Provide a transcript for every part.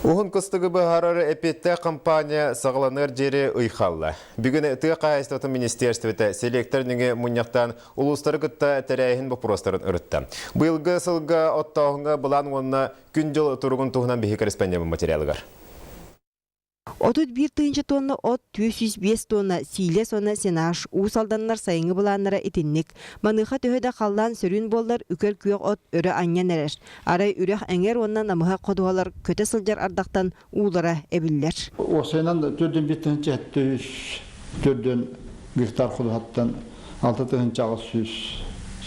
Уһун кыстыгы быһаарар эпиэттээх компания саҕаланыар диэри ый хаалла. Бүгүн тыа хаһаайыстыбатын министиэристибэтэ селектор нөҥүө мунньахтаан улуустары кытта тэрээһин боппуруостарын ырытта. Быйылгы сылга оттооһуҥҥа былаан уонна күн-дьыл туругун туһунан биһиги корреспондеммыт материалыгар. 31 тыһыынча тонна от, 405 тонна сиилэс уонна сенаж, Уус Алданнар сайыҥҥы былааннара итинник. Маныаха төһө да халлаан сөрүүн буоллар, үкэр күөх от өрө анньан эрэр. Арай үрэх эҥэр уонна намыһах ходуһалар көтө сылдьар ардахтан уулара эбиллэр. Уопсайынан төрдүн биир тыһыынча сэттэ үс төрдүн гектар ходуһаттан алта тыһыынча аҕыс сүүс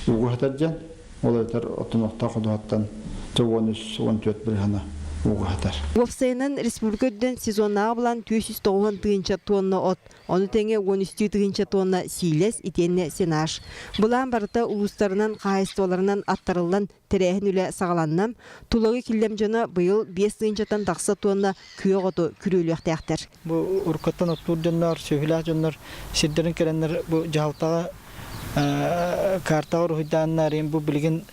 угу сытар дьэн. Ол эбэтэр оттонуохтаах ходуһаттан 13-14 бырыһана уугаһатар. Уопсайынан республика үрдүнэн сезоннааҕы былаан 490 тыһыынча тонна от, ону тэҥэ 13 тыһыынча тонна сиилэс итиэннэ сенаж. Былаан барыта улуустарынан, хаһаайыстыбаларынан аттарыллан тэрээһин үлэ саҕаланна. Тулагы Киллэм дьоно быйыл 5 тыһыынчаттан тахса тонна күөх оту күрүөлүөхтээхтэр. Бу уруккаттан оттуур дьоннор, сүөһүлээх дьоннор сирдэрин кэлэннэр бу дьаһалтаҕа картаҕа уруһуйдааннар бу билигин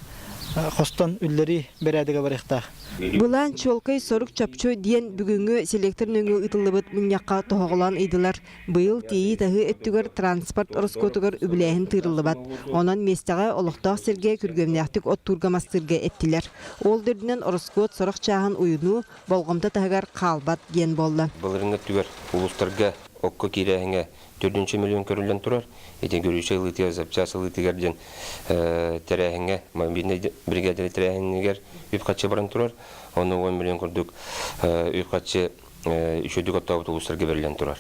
хостон үллэрии бэрээдэгэ барыахтаах. Былаан чуолкай сорук чопчу диэн бүгүҥҥү селектор нөҥүө ыытыллыбыт мунньахха тоһоҕолоон ыйдылар. Быйыл тиэйии-таһыы өттүгэр транспорт ороскуотугар үбүлээһин тыырыллыбат. Онон миэстэҕэ олохтоох сиргэ күргүөмнээхтик оттуурга-мастыырга эттилэр. Ол да үрдүнэн ороскуот сорох чааһын уйунуу болҕомто таһыгар хаалбат диэн буолла. Былырыыҥҥы өттүгэр улуустарга окко киирээһиҥҥэ төрдүнчэ миллион көрүллэн турар. Ити көрүүчэ ылыытыгар, запчас ылыытыгар диэн тэрээһиҥҥэ, мобильнай бригаданы тэрээһинигэр үп-харчы баран турар. Онно 10 миллион курдук үп-харчы үчүгэйдик оттообут улуустарга бэриллэн турар.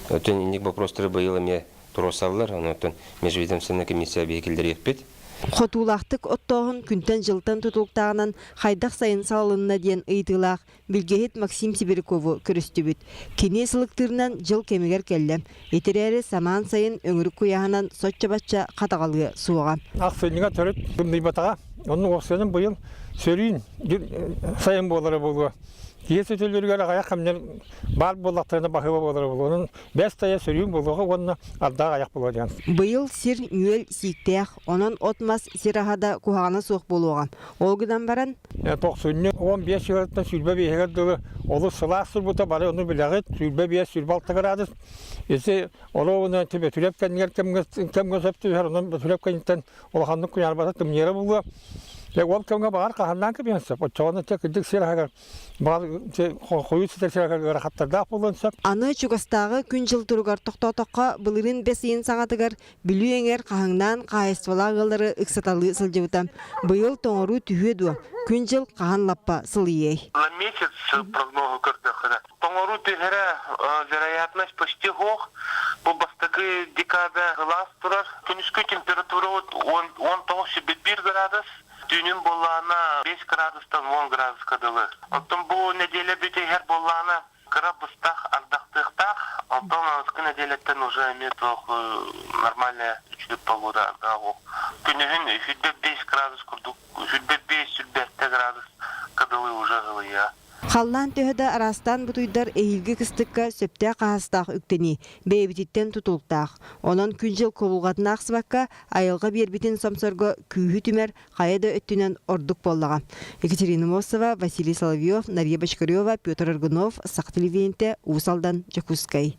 Оттон инник боппуруостары быйыл эмиэ туруорсаллар. Онон межведомственная комиссия биһи киллэриэхпит. Хотуулаахтык оттооһун күнтэн-дьылтан тутулуктааҕынан хайдах сайын салалынна диэн ыйытыылаах билгэһит Максим Сибирякову көрүстүбүт. Кини сылыктыырынан дьыл кэмигэр кэллэ. Ити эрээри самаан сайын өҥүрүк куйааһынан соччо-бачча хатаҕалыа суоҕа. Ахсынньыга төрүт тымныйбатаҕа. Онно уопсайынан быйыл сөрүүн сайын буолара буолуо. Киһи сөтөллөрүгэр аҕыйах кэмнэр баар буоллахтарына баһыыба буолара буолуо. Онон бэс тайа сөрүүн буолуоҕа уонна ардаах айах буолуо диэн. Быйыл сир нүөл сииктээх, онон от-мас сир аһа да куһаҕана суох буолуоҕа. Ол гынан баран, Тохсунньу 15 ыһыттан 25-гэр дылы олус сылаас турбута бары ону билэҕит 25-26 градус ити оруобуна Бөтүрүөп кэннигэр кэмҥэ сөп түһэр онон Бөтүрүөп кэнниттэн улаханнык куйаарбата тымныйара буолуо ол кэмҥэ баҕар хаһаннаан кэбиһэн сөп оччоҕуна кырдьык сир аһыгар хойуу сытар сиргэ ыарахаттардаах буолуон сөп. Аны чугастааҕы күн-дьыл туругар тохтоотоххо, былырыын бэс ыйын саҥатыгар Бүлүү эҥэр хаһыҥнаан хаһаайыстыбалаах ыаллары ыксаталыы сылдьыбыта. Быйыл тоҥоруу түһүө дуо? Күн-дьыл хаһан лаппа сылыйыай? На месяц прогнозу көрдөххүнэ, тоҥоруу түһэрэ вероятность почти суох. Бу бастакы декада сылаас турар. Күнүскү температура 19,1 градус. Түүнүн буоллаҕына 5 градустан 10 градуска дылы. Оттон бу нэдиэлэ бүтүһэр буоллаҕына кыра быстах ардахтыахтаах. Онтон аныгы нэдиэлэттэн уже эмиэ туох нормальная үчүгэй погода Күнүһүн 25 градус курдук, 25-27 градус кыдылы уже ылыйа. Халлаан төһө да араастаан бутуйдар эһиилги кыстыкка сөптөөх хаһаастаах үктэнии бэйэбититтэн тутулуктаах. Онон күн-дьыл кубулҕатын аахсыбакка, айылҕа биэрбитин сомсорго күүһү түмэр хайа да өттүнэн ордук буоллаҕа. Екатерина Мосова, Василий Соловьев, Нария Бочкарева, Петр Аргунов, Саха телевидениетэ, Уус Алдан, Дьокуускай.